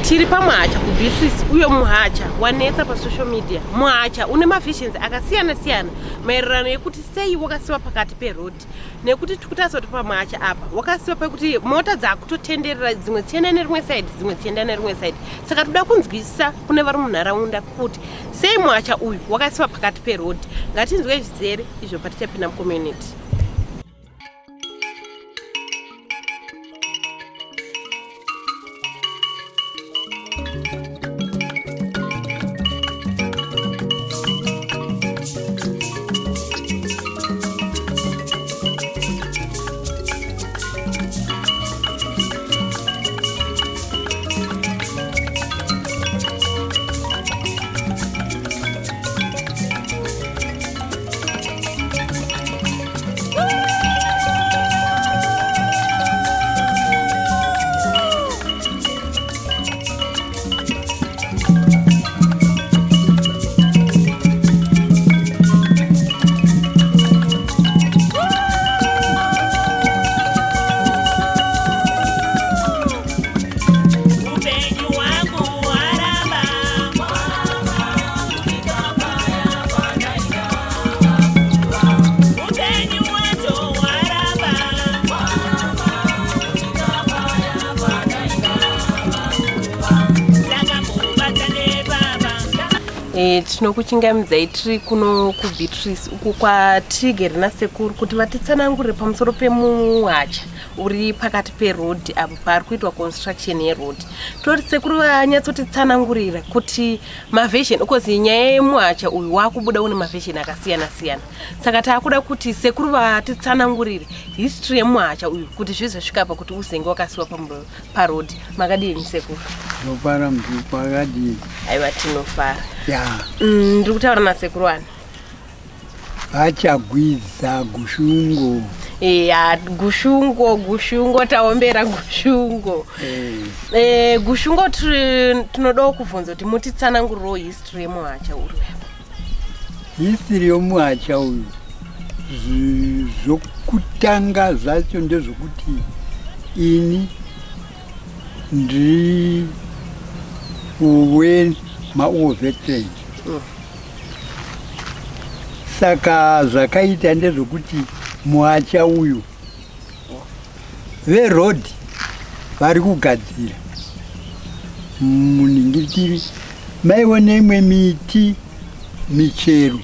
Tiri pamuhacha kuBeatrice, uyo muhacha wanetsa pasocial media. Muhacha une mavisions akasiyana siyana maererano ekuti sei wakasiwa pakati peroad, nekuti tikutarisa kuti pamuhacha apa wakasiwa pekuti mota dzakutotenderera, dzimwe dzichienda nerimwe side, dzimwe dzichienda nerimwe side. Saka toda kunzwisisa kune vari munharaunda kuti sei muhacha uyu wakasiwa pakati peroad. Ngatinzwe zvizere izvo patichapinda mucommunity. Tinokuchingamidzai tiri kuno kuBeatrice uku kwaTigeri nasekuru kuti vatitsanangurire pamusoro pemuhacha uri pakati peroad apo paari kuitwa construction yeroad. Toti sekuru vanyatsotitsanangurira kuti maversion, because nyaya yemuhacha uyu wakubuda une maversion akasiyana siyana, saka taakuda kuti sekuru vatitsanangurire history yemuhacha uyu kuti zvizosvika apa kuti uzenge wakasiwa paroad. Makadini sekuru? Tinofara mzuku, akadini? Aiwa, tinofara. Ya. Ndiri kutaura nasekuru ani? Vachagwiza Gushungo. Ya, Gushungo, Gushungo, taombera Gushungo. Gushungo, tinodawo kubvunza kuti mutitsanangurirewo history yemuhacha uri. History yomuhacha uyu, zvokutanga zvacho ndezvokuti ini ndiri uwe mawar veteran. Saka zvakaita ndezvokuti muhacha uyu veroad vari kugadzira munhingitiri, maiona imwe miti michero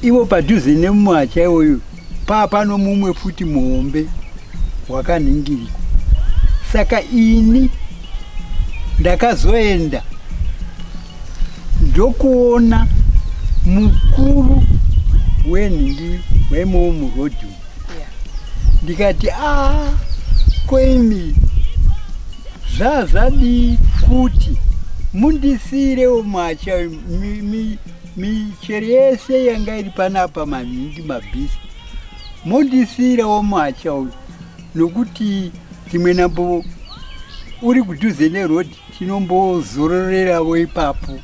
ivo padhuze nemuhacha iwoyo, paa pano mumwe futi muhombe wakanhingirikwa. Saka ini ndakazoenda ndokuona mukuru wenhingi waimowo murodhi umu. Ndikati, a koimi zvazvadii kuti mundisiirewo muhacha, michero yese yanga iri panapa, manhingi mabhisi, mondisiirawo muhacha uyu, nokuti dzimwe nambo uri kudhuze nerodhi, tinombozororerawo ipapo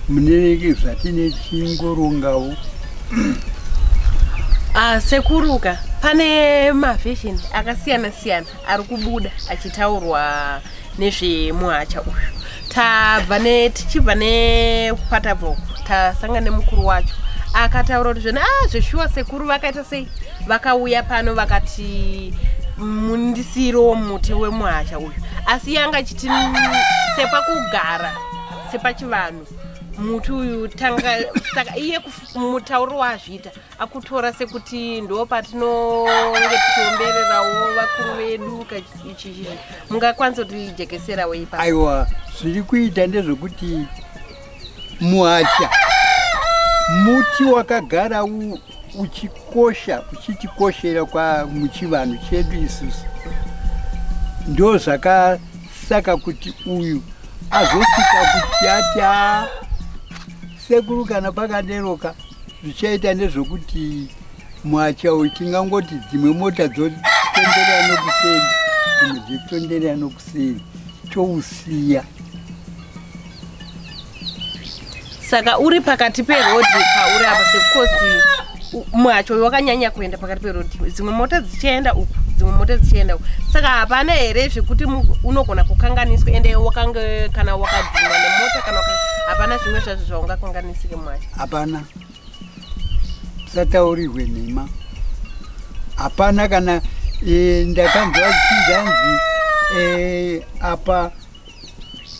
munenge zvatine chingorongawo. Ah, sekuruka pane maversion akasiyana siyana ari kubuda achitaurwa nezvemuhacha uyu. Tabva ne tichibva nekwatabva uku tasangana nemukuru wacho akataura kuti zvene ah zveshuwa sekuru vakaita sei vakauya pano vakati mundisiirewo muti wemuhacha uyu asi yanga achiti sepakugara sepachivanhu muti uyu tanga saka iye mutauro waazviita akutora sekuti ndo patinonge tichiombererawo vakuru vedu ichichi mungakwanisa kutijekeserawo ipa aiwa zviri kuita ndezvekuti muhacha muti wakagara uchikosha uchitikoshera kwa muchivanhu chedu isusu ndo zvakasaka kuti uyu azosvika kuti ati a sekuru kana pakaderoka zvichaita ndezvokuti muhacha uyu tingangoti dzimwe mota dzotenderera nokuseri dzimwe dzotenderera nokuseri tousiya saka uri pakati perodhi pauri apa sekukosi muhacho uyu wakanyanya kuenda pakati perodhi dzimwe mota dzichienda uku dzimwe mota dzichienda uku saka hapana here zvekuti unogona kukanganiswa ende wakange kana wakadhumwa nemota kana hapana zvimwe zvazvo zvaungakanganisike muhacho hapana usataurirwe nhema hapana kana e, ndakanzwa zvichinzanzi e, apa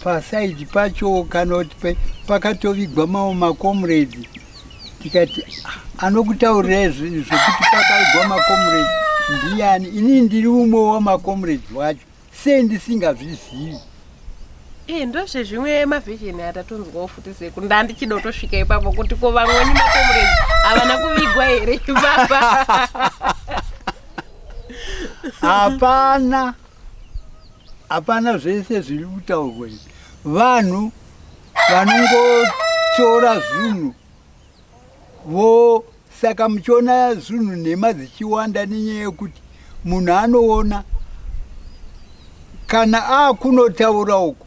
pasaidi pacho kana kuti pakatovigwa mamwe macomrades tikati ah, anokutaurirai zvekuti pakavigwa macomrades ndiyani inini ndiri umwe wamacomrades wacho sei ndisingazvizivi Eh, ndozvezvimwe mavhezheni atatonzwawo futi seku ndandichida kutosvika ipapo kuti ko vamweni macomrades havana kuvigwa here ipapa hapana hapana zvese zviri kutaurwa izvi vanhu vanongotora zvinhu vo saka muchiona zvinhu nhema dzichiwanda nenyaya yekuti munhu anoona kana akunotaura uku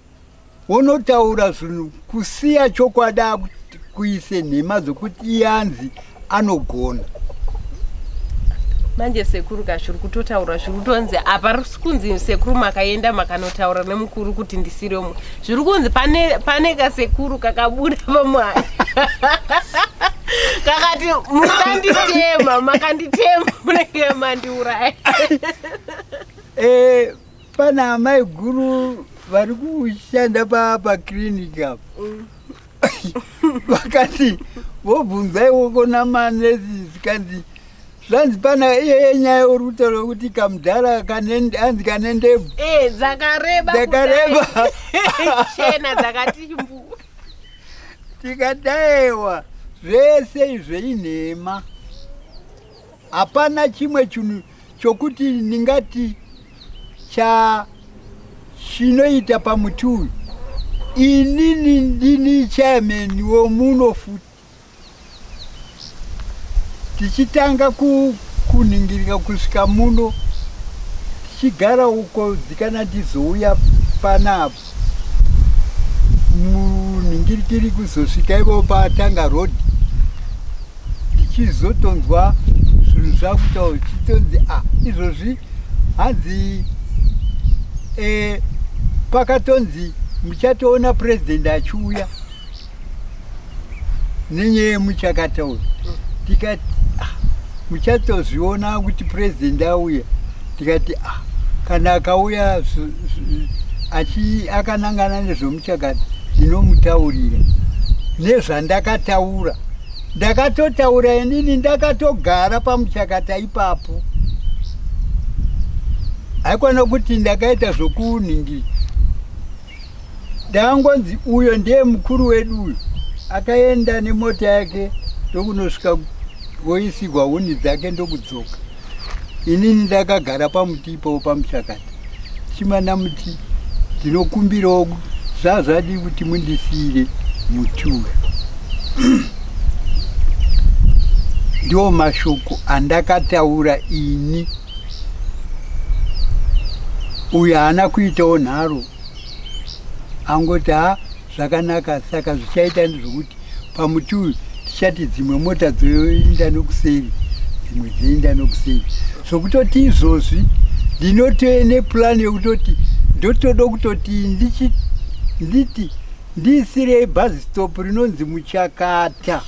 wonotaura zvinhu kusiya chokwadi akuise nhema dzokuti iye anzi anogona manje sekuru ka zviri kutotaura zviri kutonzi apa risi kunzi sekuru makaenda makanotaura nemukuru kuti ndisire umwe zviri kunzi pane, pane kasekuru kakabuda pamwaya kakati musanditema makanditema munenge mandiuraya eh, pana amai guru vari kushanda paclinic apa mm. vakati vobvunzaiwo kona manesi zvikanzi zvanzi pana iyeye nyaya uri kutaura kuti kamudhara hanzi kane ndebvu eh, dzakareba dzakareba chena dzakati mbu tikadaewa zvese izvo inhema hapana chimwe chinhu chokuti ndingati cha chinoita pamuti uyu inini ndini chairman womuno futi tichitanga kuningirika kusvika muno tichigara uko dzikana tizouya panapa munhingirikiri kuzosvika ivo patanga road ndichizotonzwa zvinhu zvakutaura chitonzi a ah, izvozvi hanzi e, pakatonzi muchatoona president achiuya nenyaya yemuchakataura tikati ah, muchatozviona kuti president auya tikati ah, kana akauya akanangana nezvomuchakata ndinomutaurira nezvandakataura ndakatotaura inini ndakatogara pamuchakata ipapo haikwana kuti ndakaita zvokunhingi Ndangonzi uyo ndiye mukuru wedu uyu akaenda nemota yake ndokunosvika voisigwa huni dzake ndokudzoka inini ndakagara pamuti ipapo pamuchakata chimana muti ndinokumbirawo zvazvadii kuti mundisiire muti uyu ndiwo mashoko andakataura ini uyu haana kuitawo nharo angoti ha zvakanaka saka zvichaita ndezvokuti pamuti uyu tichati dzimwe mota dzoenda nokuseri Dzimwe dzeienda nokuseri. Zvokutoti izvozvi ndinotove neplan yekutoti ndotoda kutoti ndichi nditi ndiisirei bhazi stop rinonzi Muchakata.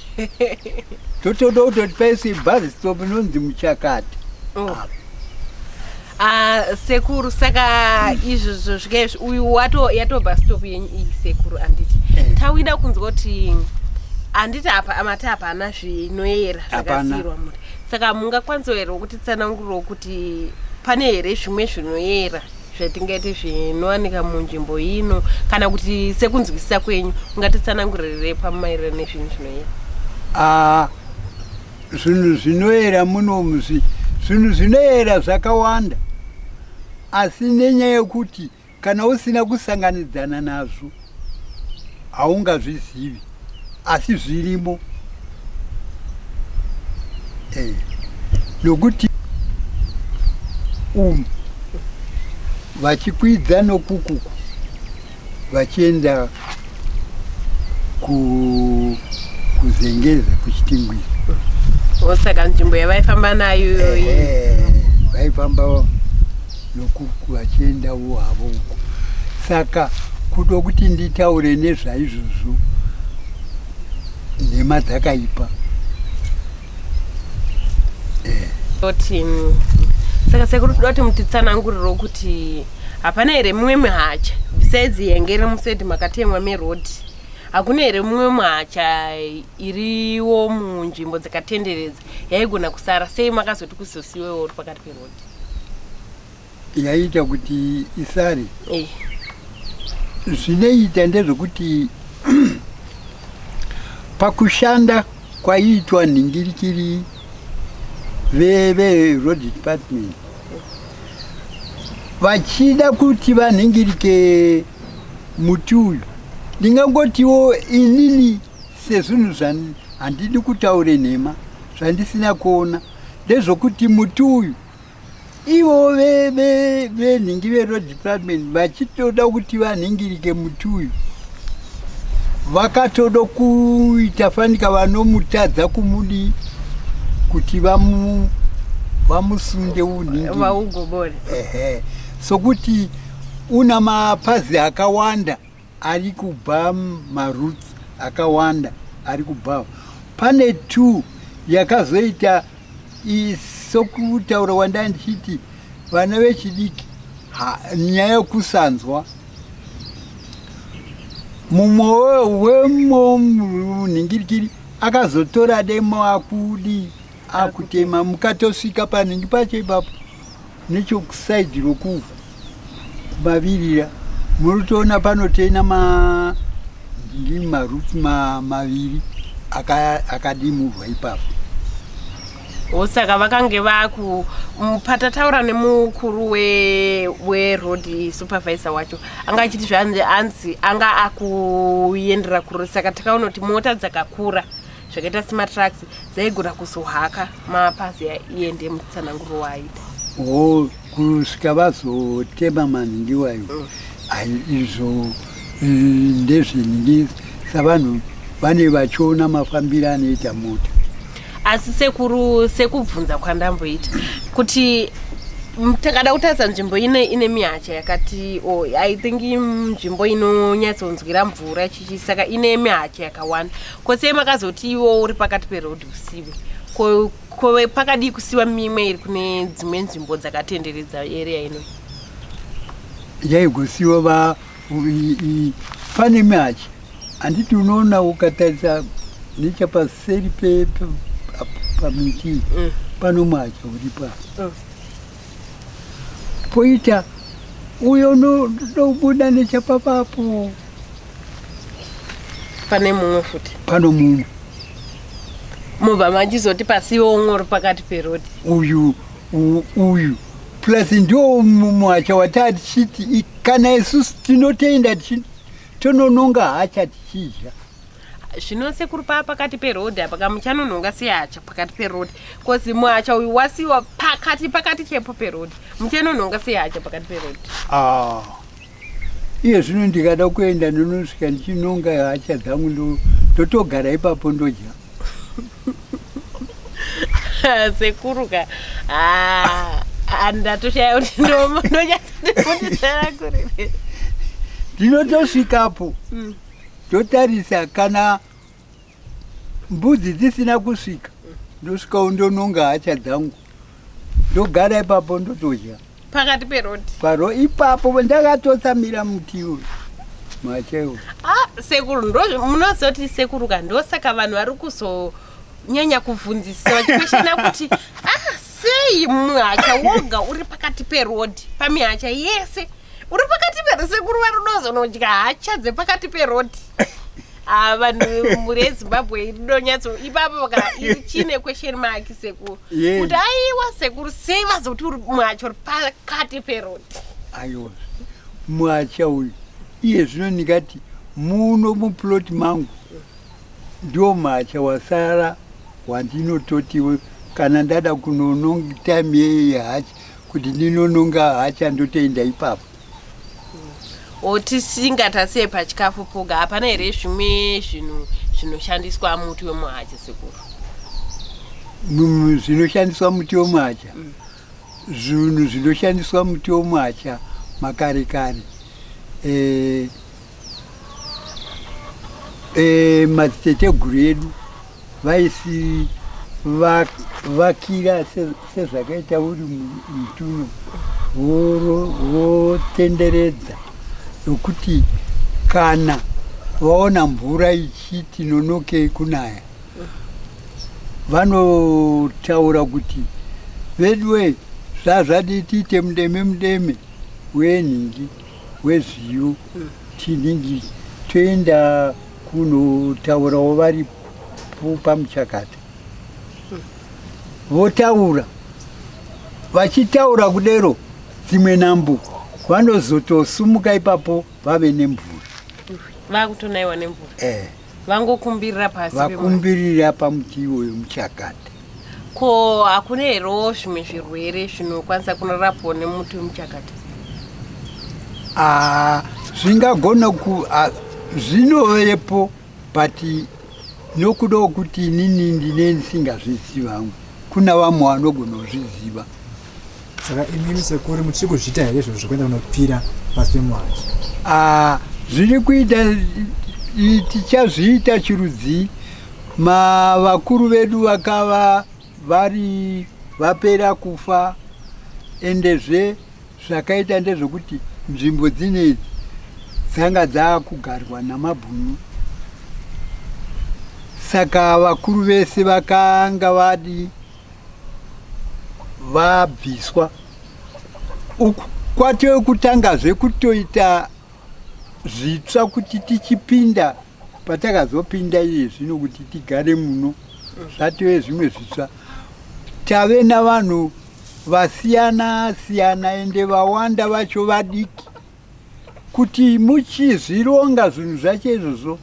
Totoda kutoti paiswe bhazi stop rinonzi Muchakata. Oh. Ah, sekuru, saka izvozvo svika izvi uyu wato yatobva stop yenyu iyi, sekuru, anditi? Tawida kunzwa kuti, handiti, apa amati hapana zvinoyera zvakasiyirwa muri, saka mungakwanisa here kutitsanangurirawo kuti pane here zvimwe zvinoyera zvatingaiti zvinowanika munzvimbo ino, kana kuti sekunzwisisa kwenyu ungatitsanangurire pamaererano nezvinhu zvinoyera? Ah, zvinhu zvinoyera munomu, zvinhu zvinoyera zvakawanda, asi nenyaya yekuti kana usina kusanganidzana nazvo haungazvizivi, asi zvirimo, nokuti vachikwidza nokukuku vachienda kuZengeza, kuChitungwiza. Saka nzvimbo yavaifamba nayo iyoyi? Vaifamba nokuku vachiendawo havo uko. Saka kudo kuti nditaure nezvaizvozvo, nhema dzakaipa. Kuti saka sekuru, toda kuti mutitsanangurirewo kuti hapana here mumwe muhacha besides yange iri muside makatemwa merodhi? Hakuna here mumwe muhacha iriwo munzvimbo dzakatenderedza yaigona kusara? Sei makazoti kuzosiwewo uri pakati perodhi? Yaita kuti isare, zvinoita ndezvekuti pakushanda kwaiitwa nhingirikiri veroad department vachida kuti vanhingirike muti uyu, ndingangotiwo inini sezvinhu handidi kutaure nhema zvandisina kuona, ndezvokuti muti uyu ivo venhingi veroad department vachitoda kuti vanhingirike muti uyu, vakatoda kuita fanika vanomutadza kumudi kuti vamusunde unhingiri. Vaugobore. Ehe, sokuti una mapazi akawanda ari kubva, maroots akawanda ari kubva. Pane two yakazoita sokutaura wandai ndichiti vana vechidiki, nyaya yokusanzwa. Mumwe wemunhingirikiri akazotora demo akudi akutema, mukatosvika panhingi pacho ipapo nechokusaidhi rokuku kumavirira, munotoona panotena maroots maviri akadimurwa ipapo. Saka vakange vaku patataura nemukuru weroad supervisor wacho, anga achiti zvanzi anzi anga akuendera kure, saka takaona kuti mota dzakakura zvakaita sematrucks dzaigona kuzohaka mapazi iende, mutsananguro waaita. O, kusvika vazotema manhingi wayo. Ai, izvo ndezvenhingi, savanhu vane vachiona mafambiro anoita mota. Asi sekuru, sekubvunza kwandamboita kuti takada kutarisa nzvimbo ine mihacha yakati, oh, I think nzvimbo inonyatsonzwira mvura chichi, saka ine mihacha yakawanda. Ko sei makazoti iwo uri pakati perodhi usiwe? Ko pakadii kusiwa mimwe iri kune dzimwe nzvimbo dzakatenderedza area ino? Yaigosiwa va pane mihacha, handiti? Unoona ukatarisa nechapaseri pamiti pano muhacha uripa, poita uyo unobuda nechapapapo. Pane mumwe futi. Pano mumwe. Mubva machizoti pasiwo umwe uri pakati perodhi. Uyu uyu plus ndio muhacha wataa tichiti kana isusu tinotoenda tonononga hacha tichidya. Zvino sekuru, paa pakati perodhi apa kamuchanonhonga sehacha pakati perodhi? 'Cause muhacha uyu wasiwa pakati pakati chepo perodhi, muchanonhonga sehacha pakati perodhi? Ah, iye zvino ndikada kuenda ndonosvika ndichinonga hacha dzangu, ndotogara ipapo ndodya. Sekuru ka, ah, ndatoshaya kuti ndonyatsonditsanangurire. Ndinotosvikapo ndotarisa kana mbudzi dzisina kusvika, ndosvikawo ndononga hacha dzangu, ndogara ipapo ndotodya. Pakati peroad? Paro ipapo ndakatotsamira muti uyu, muhacha iwo. Ah, sekuru, ndo munoziva kuti sekuru ka, ndosaka vanhu vari kuzonyanya kuvhunzisisa vachikweshena kuti, ah, sei muhacha woga uri pakati peroad? Pamihacha yese uri pakati peroad. Sekuru vari kudozonodya hacha dzepakati peroad. Ah, vanhu, mhuri yeZimbabwe inonyatso ipapo ka iri chine question mark, sekuru, kuti aiwa, sekuru, sei vazoti uri muhacha uri pakati peroad? Aiwa, muhacha uyu iye zvino ndingati muno muplot mangu ndio muhacha wasara wandinototi kana ndada kunononga time yehacha, kuti ndinononga hacha, ndotoenda ipapo. O, tisingatasei pachikafu poga, hapana here zvimwe zvinhu zvinoshandiswa muti wemuhacha, sekuru? Zvinoshandiswa muti wemuhacha, zvinhu zvinoshandiswa muti wemuhacha makare kare, madziteteguru edu vaisi vakira sezvakaita uri muti uno, votenderedza nokuti kana vaona mvura ichiti nonokei kunaya, vanotaura kuti, "Veduwe, zvazvadi tiite mudeme mudeme wenhingi wezviyo, tinhingi toenda kunotaurawo varipo pamuchakata." Votaura, vachitaura kudero, dzimwe nambo vanozotosumuka ipapo vave nemvura. Vakutonaiwa nemvura? Eh. Vangokumbirira pasi? Vakumbirira pamuti iwoyo muchakata. Ko hakuna herewo zvimwe zvirwere zvinokwanisa kunorapwa nemuti wemuchakata? Ah, zvingagona ku, ah, zvinovepo, but nokuda kuti inini ndine ndisingazviziva hangu, kuna vamwe vanogona kuzviziva. Saka imimi sekuru muchiri kuzviita here izvozvo zvekuenda kunopira pasi pemuhachi? Ah, zviri kuita, tichazviita chirudzii? Mavakuru vedu vakava vari vapera kufa, endezve zvakaita ndezvekuti nzvimbo dzinedzi dzanga dzaakugarwa namabhunu, saka vakuru vese vakanga vadi vabviswa. Uku kwatove kutangazve kutoita zvitsva kuti tichipinda patakazopinda iye zvino kuti tigare muno, zvatove zvimwe zvitsva. Tave navanhu vasiyana siyana, ende vawanda vacho vadiki. Kuti muchizvironga zvinhu zvacho izvozvo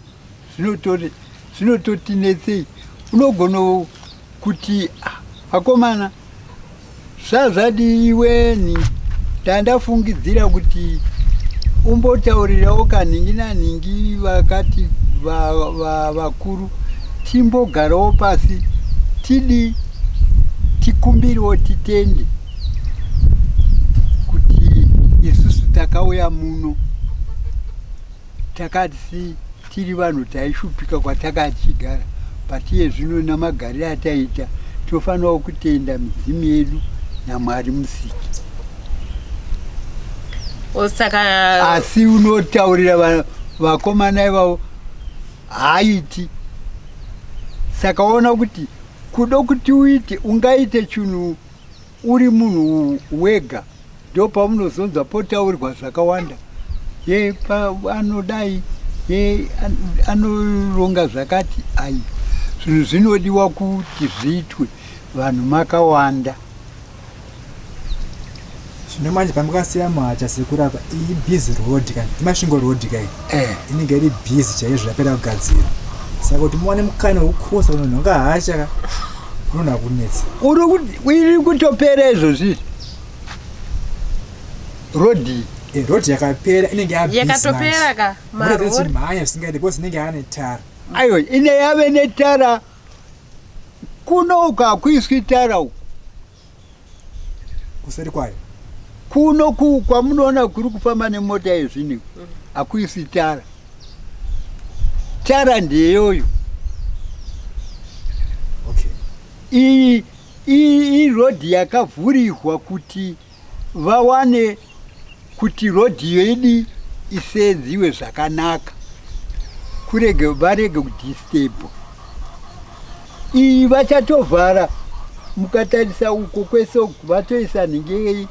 zvinototinetsei. Unogona kuti, "Ah, vakomana, zvazvadiiweni, ndandafungidzira kuti umbotaurirawo kanhingi nanhingi vakati vakuru, timbogarawo pasi, tidi tikumbiriwo, titende kuti isusu takauya muno takati tiri vanhu taishupika kwatakachigara, patiye zvino namagariro ataita tofanirawo kutenda midzimu yedu naMwari Musiki." O, saka Asi unotaurira vakomana ivavo, haaiti. Saka ona kuti kudo kuti uite, ungaite chinhu uri munhu wega, ndo pamunozonzwa potaurwa zvakawanda, ye anodai, ye anoronga zvakati. Ai, zvinhu zvinodiwa kuti zviitwe vanhu makawanda. Zvino manje pamakasiya muhacha, sekuru, apa iyi busy road kani, iMasvingo Road kai? Eh. Inenge iri busy chaizvo, yapera kugadzira, saka kuti muwane mukana wekucrossa kunonhonga hacha ka, kunonha kunetsa. Iri kutopera izvozvi road. Eh, road yakapera inenge Yakatopera ka, marori. Chimhanya zvisingaiti because inenge yaane tara. Aiwa, ine yave netara. Kuno uku hakuiswi tara uku. Kuseri kwayo. Kuno kwamunoona kuri kufamba nemota yezvinhu hakuiswi tara. Tara ndeyoyo. Okay. Iyi irodhi yakavhurirwa kuti vawane kuti rodhi yedu isedziwe zvakanaka, kurege varege kudisturb. Iyi vachatovhara, mukatarisa uko kwese uku vatoisa nhingi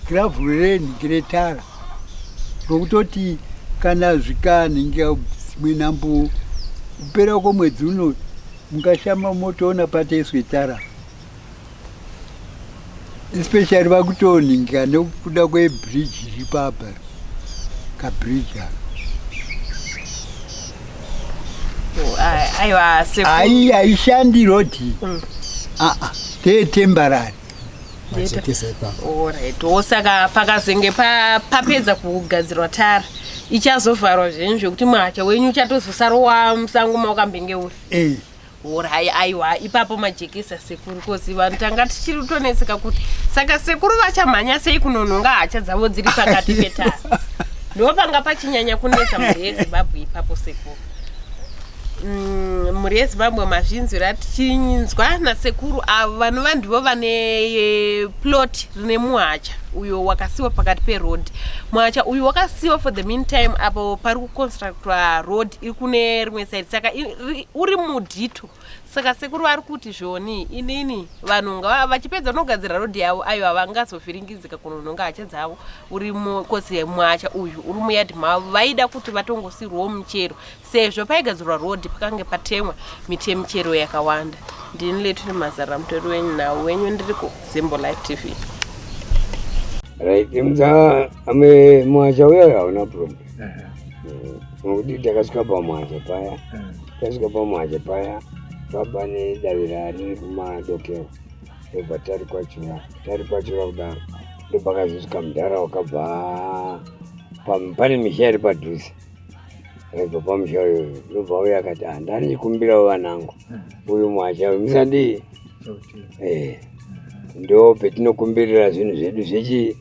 gravhuru renhingi retara, rokutoti kana zvikanhingi dzimwe nhambo kupera kwomwedzi uno mukashama motoona patoiswe tara, especially vakutoninga nekuda kwebridge iri papa, kabridge aka. Aiwa sekuru. Ai, haishandi rodhi. Aa, ndeyetemporary. Majekesa ipapo. Alright. Wo saka pakazenge papedza kugadzirwa tara, ichazovharwa zvenyu zvekuti muhacha wenyu uchatozosara musango mawakambenge uri. Eh. Alright, aiwa ipapo majekesa sekuru, kozi vanhu tanga tichiri kutonetseka kuti saka sekuru vachamhanya sei kunonhonga hacha dzavo dziri pakati petara. Ndo panga pachinyanya kunetsa mhuri yeZimbabwe ipapo sekuru. Mhuri yeZimbabwe, mazvinzwira tichinzwa nasekuru avo vanova ndivo vane plot rine muhacha uyo wakasiwa pakati peroad. Muhacha uyu wakasiwa for the meantime apo pari kuconstructwa road iri kune rimwe side, saka uri mudhito. Saka sekuru vari kuti zvoni inini vanhu vachipedza kunogadzira road yavo, aiwa, vangazovhiringidzika kunonhonga hacha dzavo uri kozi muhacha uyu uri muyadhi mavo. Vaida kuti vatongosirwawo muchero sezvo paigadzirwa road pakange patemwa miti yemichero yakawanda. Ndini Letiri Mazara, mutori wenyu nhau wenyu, ndiri kuZimbo Live TV. Right, mudza ame muhacha uyo hauna problem, nokuti takasvika pamuhacha paya, tasvika pamuhacha paya baba nedavira riri kumadokero, ndobva tari kwachura, tari kwachura kudaro, ndopakazosvika mudhara wakabva pane misha iri padhuze, aibva pamusha uyoyo, ndobva uyo akati, "Ah, ndanichikumbirawo vanangu uyu muhacha uyu musadii." Ndo petinokumbirira zvinhu zvedu zvechi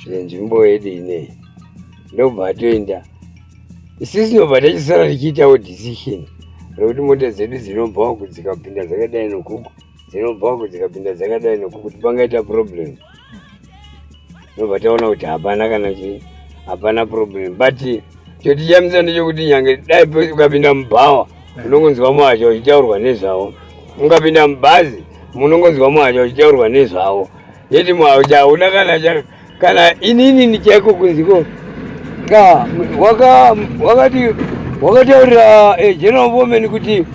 zvenzvimbo yedu ineyi. Ndobva atoenda, isusu tinobva tachisara tichiitawo decision rokuti mota dzedu dzinobva uku dzikapinda dzakadai nokuku, dzinobva uku dzikapinda dzakadai nokuku, kuti pangaita problem. Ndobva taona kuti hapana kana chii, hapana problem, but chotichamisa ndechekuti nyange dai ukapinda mubhawa unongonzwa muhacha uchitaurwa nezvavo, ungapinda mubhazi munongonzwa muhacha uchitaurwa nezvavo, yeti muhacha hauna kana kana inini chaiko kunziko ka wakati wakataurira general foreman kuti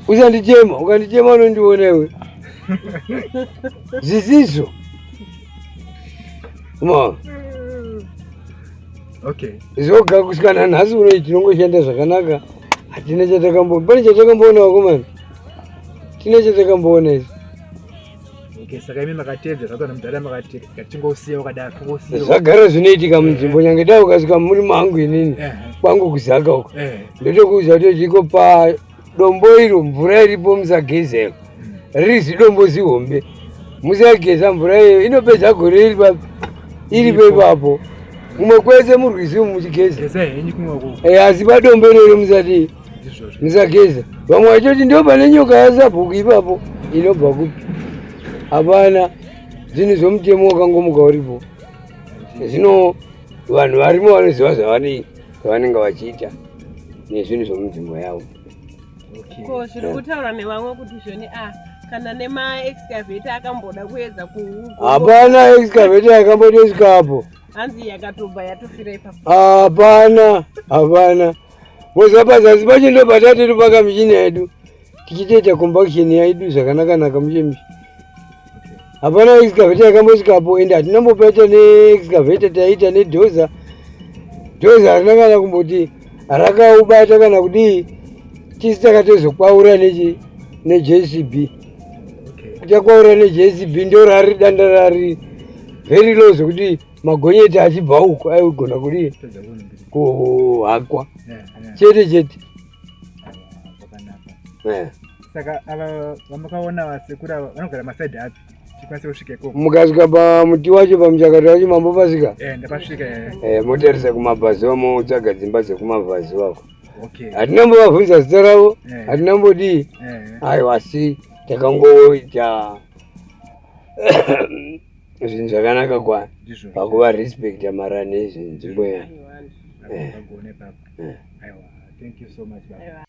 usanditema, ukanditema unondiona iwe zvisizvo ma. Zvoga kusvika nanhasi unoi tinongoshanda zvakanaka, hatina chatakambo pane chatakamboona vakomana, tine chatakamboona izvi. Okay, saka imi makateedza zvataura nemudhara, makati ngatingosiya wakadaro, tongosiya. Zvagara zvinoitika munzvimbo, nyange dai ukasvika muri mangu inini kwangu kuzaka uko, ndotokuudza kuti tiko padombo iro mvura iripo musagezero, riri zidombo zihombe, musageza, mvura iyoyo inopedza gore iri iripo ipapo, mumwe kwese murwizi umu muchigeza. Geza henyu kumwe uko. Asi padombo iroro musati Ndizvozvo. musageza. Vamwe vachoti ndo pane nyoka yasabhuku ipapo, inobva kupi? Hapana, zvinhu zvomutemo wakangomuka uripo. Zvino vanhu varimo vanoziva zvavanenge vachiita nezvinhu zvomunzvimbo yavo. Ko zviri kutaurwa nevamwe kuti zvoni a kana nemaexcavator akamboda kuedza ku Hapana excavator yakambotosvikapo. Hanzi yakatobva yatofira ipapo. Hapana, hapana. Moziva pazasi pacho ndo patatiri michina yedu tichitoita compaction yedu zvakanaka-naka mushe. Hapana excavator yakambosvikapo, ende hatina mbopaita neexcavator, taiita nedozer. Dozer harina kana kumboti rakaubata kana kudii, tisi takatozokwaura nechi neJCB. Takwaura neJCB, ndo rari danda rari very low zvekuti magonyeti achibva uku aigona kudii, kuhakwa chete chete. Eh. Saka ava vamakaona vasekuru ava vanogara masaidi api tikwanise kusvika ikoko? Mukasvika pamuti wacho pamuchakato wacho mambopasvika? Eh, ndapasvika eh. Eh, motarisa kumabvazuva motsvaga dzimba dzekumabvazuva ko. Okay. Hatina mbovabvunza zita ravo, Eh. hatina mbodii. Eh. Aiwa asi takangoita zvinhu zvakanaka kwa Ndizvo. pakuva respecta marani ezvenzvimbo ya. Aiwa. Eh. Vagone papa. Eh. Aiwa, thank you so much baba. Aiwa.